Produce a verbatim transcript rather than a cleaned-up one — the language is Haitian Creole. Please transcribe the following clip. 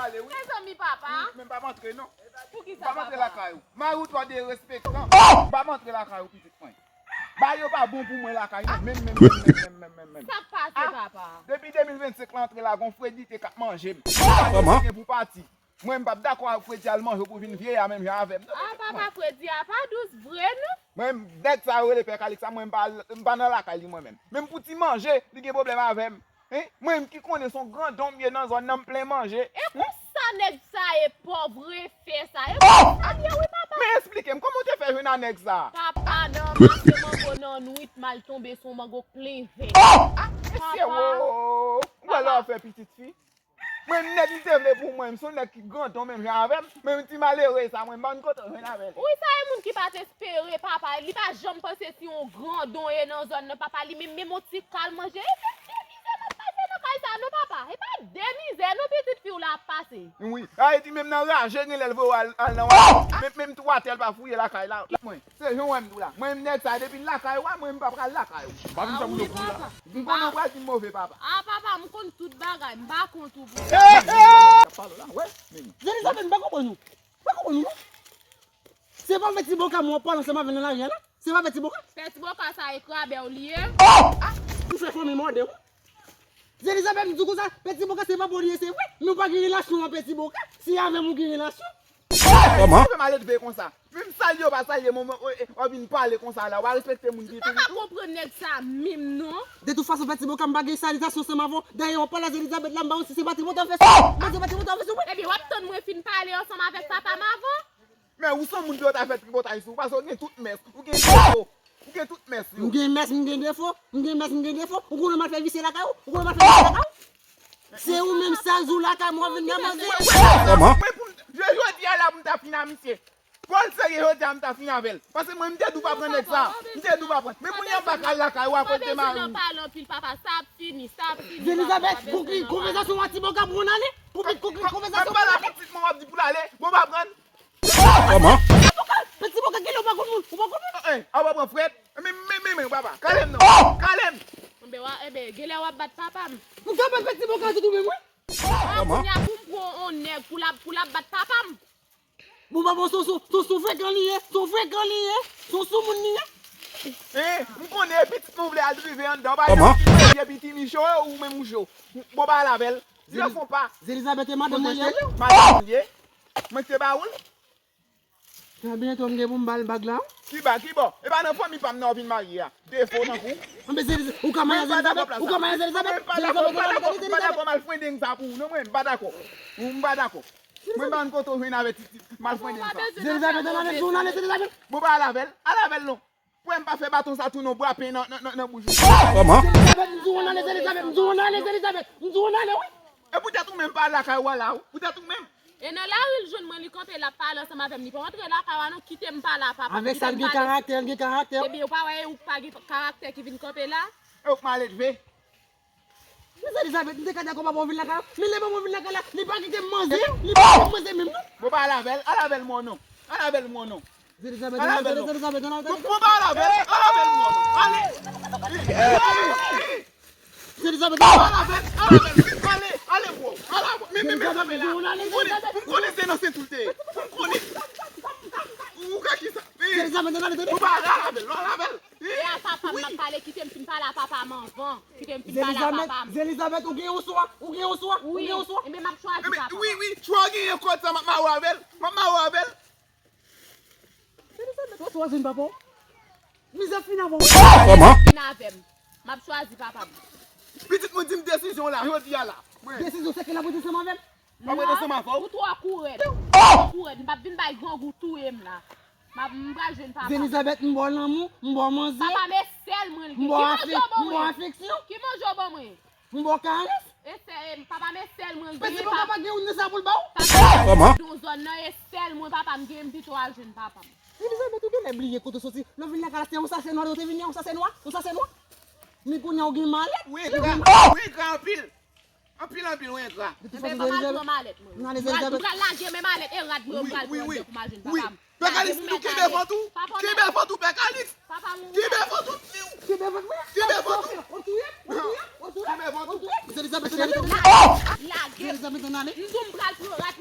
Ale, wi. Mezanmi, papa. Wi, men m p ap antre, non. Poukisa, papa? M p ap antre lakay ou. Mari w twò derespektan. M p ap antre lakay ou, pitit mwen. Bagay yo pa bon pou mwen lakay, non. Menm, menm, menm, menm, menm, menm, menm, menm. Sa k pase, papa? Depi de mil vennsenk la antre la, gon fredi te k ap manje m. Kòman? Gen pou pati. Mwen, m p ap dakò ak fredi al manje w pou vin vye a menm jan avè m, non. Ah, papa, fredi a pa dous vre, non. Mwen, nèg sa yo rele Pè Kaliks la, mwen, m pa, m pa nan lakay li, mwen menm. Menm pou ti manje, li gen pwoblèm avè m. Hein? Mwen menm ki konnen se yon grandon m ye nan zòn nan, m plen manje. E konsa nèg sa e pòv refè sa? E konsa l ye wi, papa. Men esplike m, kòman w te fè jwenn a nèg sa? Papa, nan mache mango nan nwit, m al tonbe sou yon mango k plen vè. Ah, mesye, wo! Ou wè lè w ap fè pitit fi? Mwen, nèg li te vle pou mwen, m se yon nèg ki grandon menm jan avè m, men ti malere sa, mwen, m pa konn kote w jwenn avè l. Wi, sa e moun ki pa t espere, papa. Li pa janm panse si yon grandon ye nan zòn nan, papa. Li menm, menm yon ti kal manje. E se de mizè m ap pase nan kay sa, non, papa. E pa de mizè, non, pitit fi w la ap pase. Wi, a, e di menm nan raje, genlè l voye w al, al nan raje. Menm, menm tou atè, l pa fouye lakay la. Mwen, se jan w wè m tou la. Mwen, nèg sa, depi l lakay ou a, mwen, m pa pral lakay ou. M pa vin fè moun yo pou la. M konnen w pral di m move papa. Ah, papa, m konn tout bagay. M pa kont ou pou sa. K ap pale la, wè, men. Zelizabèt, m pa konprann ou. M pa konprann ou, non. Se pa Pètiboka m wè w ap pale ansanm avè l nan lari a la? Se pa Pètiboka? Pètiboka sa e krabè w li ye. Ah! Ou fè fanmi mòde, wi. Zelizabèt, m di w konsa, Pètiboka se papa w li ye, se vre. Men w pa gen relasyon ak Pètiboka. Se avè m ou gen relasyon. Kòman? Ou fè maledve konsa. Menm salye w pa salye m, w, w, w ap vin pale konsa la, w pa respekte moun ki piti. Papa konprann nèg sa menm non. De tout fason, Pètiboka, m pa gen salitasyon ansanm avè w. Dayè, w ap pale a Zelizabèt la, m pa wè si se pa tripotay w fè sou mwen. Mwen se pa tripotay w fè sou mwen. Ebyen, w ap tann mwen fin pale ansanm avèk papa m avan. Men ou se yon moun ki yo ta fè tripotay sou ou, paske ou gen tout mès, ou gen defo, ou gen tout mès yo. M gen mès, m gen defo, m gen mès, m gen defo. Ou konnen m al fè visye lakay ou? Ou konnen m al fè visye lakay ou? Se ou menm sa jou lakay mwen vin nan manzè. Kòman? Mwen pou m, je jodi a la pou m ta fin a misye. Pòl serye jodi a m ta fin avè l. Paske mwen m te di w pa pran nèg sa. M te di w pa pran. Men kounye a m pa ka al lakay ou akoz de mari m. Pa pale anpil papa, sa ap fini, sa ap fini. Zelizabèt, konkli konvèsasyon w a Tiboka pou w ale. Pou konkli konvèsasyon w a Tiboka pou w ale. Bon, pa pran. Kòman? Pètiboka, Pètiboka, genlè w pa konn moun, ou pa konn moun. Eh, a w pa pran frèt? Men, men, men, men, papa, kale m non. Kale m. Enben, wa, enben, genlè w ap bat papa m. M ka bat Pètiboka tout ou menm, wi. Kòman? Kounye a pou m pran on nèg pou l ap, pou l ap bat papa m. Bon, papa, se, se, se, se frekan li ye, se frekan li ye, se soumoun li ye. Eh, m konnen pitit mwen vle al drive anndan, w pa janm fin marye, epi ti micho, ou menm ou cho. Bon, pa al avè l. Telefòn pa. Zelizabèt e madanm mwen ye, wi. Madanm ou ye? Mwen ki te ba ou l? Trè byento m gen pou m ba l bag la, wi. Ki bag, ki bò? E pa nan fanmi pa m nan w vin marye a. Defo tankou w. Anben, Zeliz-, ou ka marye a Zelizabèt? Ou ka marye a Zelizabèt? Mwen pa dakò, mwen pa dakò, mwen pa dakò malfrendeng sa pou ou, non, mwen, m pa dakò. M pa dakò. Mwen pa konn kote w jwenn avè ti, ti malfrendeng sa. Zelizabèt, ann ale, ann ale, Zelizabèt. Bon, pa al avè l, al avè l non. Pou m pa fè baton sa tounen w bwa pen nan, nan, nan, nan bouch ou. Kòman? Zelizabèt, m di w ann ale, Zelizabèt, m di w ann ale, Zelizabèt, m di w ann ale, wi. E poutèt ou menm pa al lakay ou a la, wi. Poutèt ou menm. E nan lari l jwenn mwen, li kanpe la ap pale ansanm avè m. Li pa antre lakay ou a non, kite m pale a papa m. Avèk sa, l gen karaktè, l gen karaktè. Ebyen, ou pa wè e ou k pa gen karaktè ki vin kanpe la? E ou k maledve. Mezanmi, Elizabeth, m te ka dakò papa w vin lakay la, men lè papa w vin lakay la, li pa kite m manze, li pa kite m manze menm non. Bon, pa al avè l, al avè l mwen non. Al avè l mwen non. Elizabeth, al avè l non. Elizabeth, Elizabeth, Elizabeth. Bon, bon, pa al avè l, al avè l mwen non. Ale. Elizabeth, al avè l, al avè l. Ale, ale bro. Al avè l. Men, men, men, men la. M konnen, m konnen se nan Sentoulte. M konnen. Ou ka kisa? Elizabeth, al avè l, al avè l. E a papa m m ap pale, kite m fin pale a papa m anvan. Kite m fin pale a papa m. Zelizabeth, ou gen yon swa, ou gen yon swa, ou gen yon swa. Wi, enben m ap chwazi papa m. Wi, wi, chwa w genyen kòd sa, m ap mare w avè l, m ap mare w avè l. Zelizabeth, ou chwazi papa w? Mizè fin avè w. Kòman? Fin avè m. M ap chwazi papa m. Pitit mwen di m desizyon w la, jodi a la. Desizyon se ke l ap rete ansanm avè m? M ap rete ansanm avè w. Ou twò kourèd. Ou twò kourèd. M p ap vin bay grangou touye m la. M ap, m pral jwenn papa m. Elizabeth, m ba w lanmou, m ba w manzè. Papa m e sèl mwen l gen. Ki manje w ban mwen? M ba w afeksyon. Ki manje w ban mwen? M ba w karès. E sè, e, papa m e sèl mwen l gen. Pèdi papa pa gen youn nan sa pou l ba w? Kòman? Papa m nan zòn nan e sèl mwen papa m gen, m pito al jwenn papa m. Elizabeth, ou genlè bliye kote w soti. Lè w vin lakay la, se yon sachè nwa, ou te vin yon sachè nwa, yon sachè nwa. Men kounye a ou gen malèt. Ou engra, ou engra anpil. Anpil, anpil, ou engra. Enben, pa m al pran malèt mwen. M pral, m pral lage men malèt e rad mwen, m pral pran devan pou m al jwenn papa m. Pè Kalis, m di w kenbe vant ou. Kenbe vant ou, Pè Kalis. Kenbe vant ou, m di w. Kenbe vant mwen. Kenbe vant ou. Ou touye m, ou touye m, ou touye m, ou touye m. Elizabeth, Elizabeth. Lage. Teresa, mete n ale. M di w m pral pran rat.